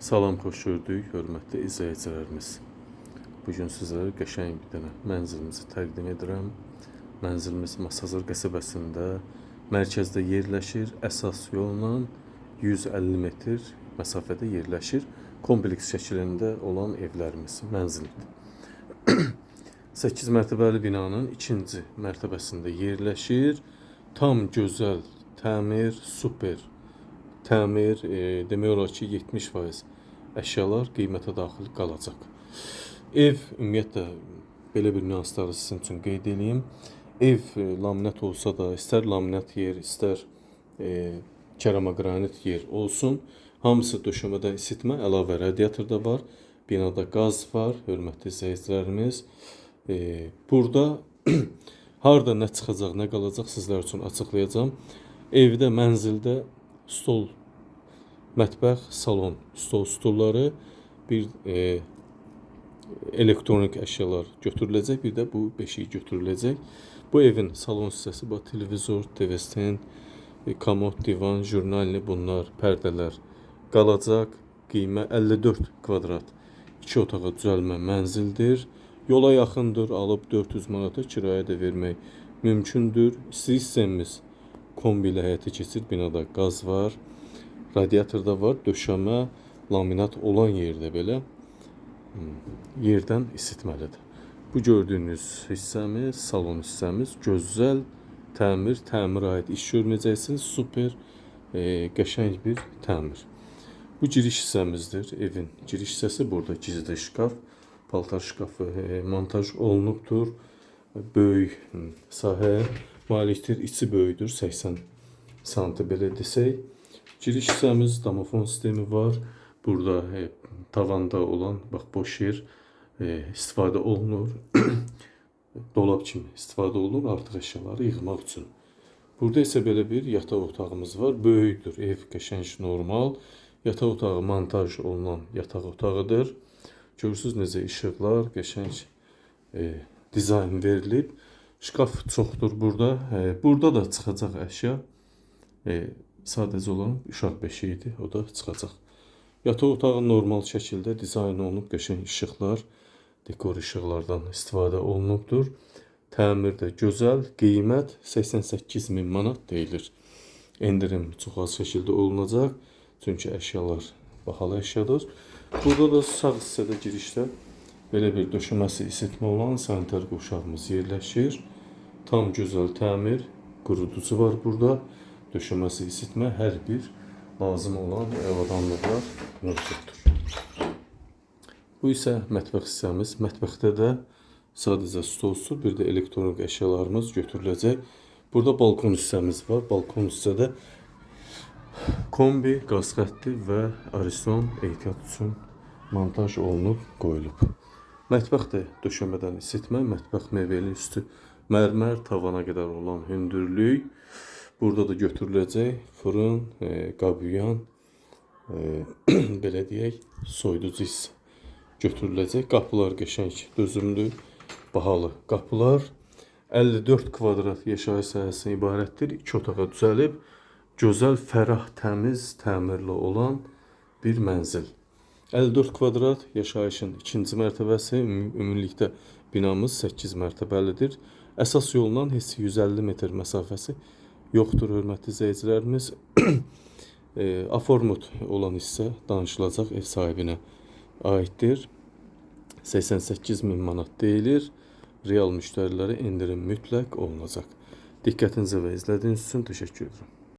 Salam, xoş gördük, hörmətli izləyicilərimiz. Bu gün sizlərə qəşəng bir dənə mənzilimizi təqdim edirəm. Mənzilimiz Masazır qəsəbəsində, mərkəzdə yerləşir. Əsas yolla 150 metr məsafədə yerləşir. Kompleks şəklində olan evlərimiz mənzildir. 8 mərtəbəli binanın ikinci mərtəbəsində yerləşir. Tam gözəl təmir, super təmir, demək olar ki 70% əşyalar qiymətə daxil qalacaq. Ev ümumiyyətlə belə bir nüansları sizin üçün qeyd eləyim. Ev laminat olsa da, istər laminat yer, istər keramogranit yer olsun, hamısı döşəmədən isitmə, əlavə radiator da var. Binada qaz var, hörmətli izləyicilərimiz. Burada harda nə çıxacaq, nə qalacaq sizlər üçün açıqlayacağam. Evdə, mənzildə stol, mətbəx, salon, stol stulları, bir elektronik əşyalar götürüləcək, bir də bu beşik götürüləcək. Bu evin salon hissəsi, bu televizor, TV stand, komod, divan, jurnalni, bunlar, pərdələr qalacaq. Qiymət 54 kvadrat 2 otağa düzəlmə mənzildir. Yola yaxındır, alıb 400 manata kirayə də vermək mümkündür. İstilik sistemimiz kombi ilə həyata keçir. Binada qaz var, radiator da var, döşəmə, laminat olan yerdə belə yerdən isitməlidir. Bu gördüyünüz hissəmiz, salon hissəmiz, gözəl təmir, təmirə aid iş görməyəcəksiniz. Super, qəşəng bir təmir. Bu giriş hissəmizdir, evin giriş hissəsi. Burada gizli şkaf, paltar şkafı montaj olunubdur. Böyük sahəyə malikdir, içi böyükdür, 80 santi belə desək. Giriş hissəmiz, domofon sistemi var. Burada tavanda olan bax boş yer istifadə olunur. Dolab kimi istifadə olunur artıq əşyaları yığmaq üçün. Burada isə belə bir yataq otağımız var. Böyükdür, ev qəşəng normal. Yataq otağı montaj olunan yataq otağıdır. Görürsünüz necə işıqlar, qəşəng dizayn verilib. Şkaf çoxdur burada. Burada da çıxacaq əşya. Sadəcə olan uşaq beşiyidir, o da çıxacaq. Yataq otağı normal şəkildə dizayn olunub, qəşəng işıqlar, dekor işıqlardan istifadə olunubdur. Təmir də gözəl, qiymət 88 min manat deyilir. Endirim çox az şəkildə olunacaq, çünki əşyalar bahalı əşyadır. Burada da sağ hissədə girişdə belə bir döşəməsi isitmə olan sanitar qovşağımız yerləşir. Tam gözəl təmir, quruducu var burada. Döşəməsi isitmə, hər bir lazım olan avadanlıqlar mövcuddur. Bu isə mətbəx hissəmiz. Mətbəxdə də sadəcə stolsu, bir də elektronik əşyalarımız götürüləcək. Burada balkon hissəmiz var. Balkon hissədə kombi, qaz xətti və ariston ehtiyat üçün montaj olunub, qoyulub. Mətbəx də döşəmədən isitmə, mətbəx mebelin üstü mərmər, tavana qədər olan hündürlük. Burada da götürüləcək fırın, qabıyan, belə deyək, soyuducu hissə götürüləcək. Qapılar qəşəng, dözümlü, bahalı qapılar. 54 kvadrat yaşayış sahəsindən ibarətdir. 2 otağa düzəlib, gözəl, fərah, təmiz, təmirli olan bir mənzil. 54 kvadrat yaşayışın ikinci mərtəbəsi, ümumilikdə binamız 8 mərtəbəlidir. Əsas yolla heç 150 metr məsafəsi yoxdur, hörmətli izləyicilərimiz. Aformut olan hissə danışılacaq, ev sahibinə aiddir. 88 min manat deyilir. Real müştərilərə endirim mütləq olunacaq. Diqqətinizə və izlədiyiniz üçün təşəkkür edirəm.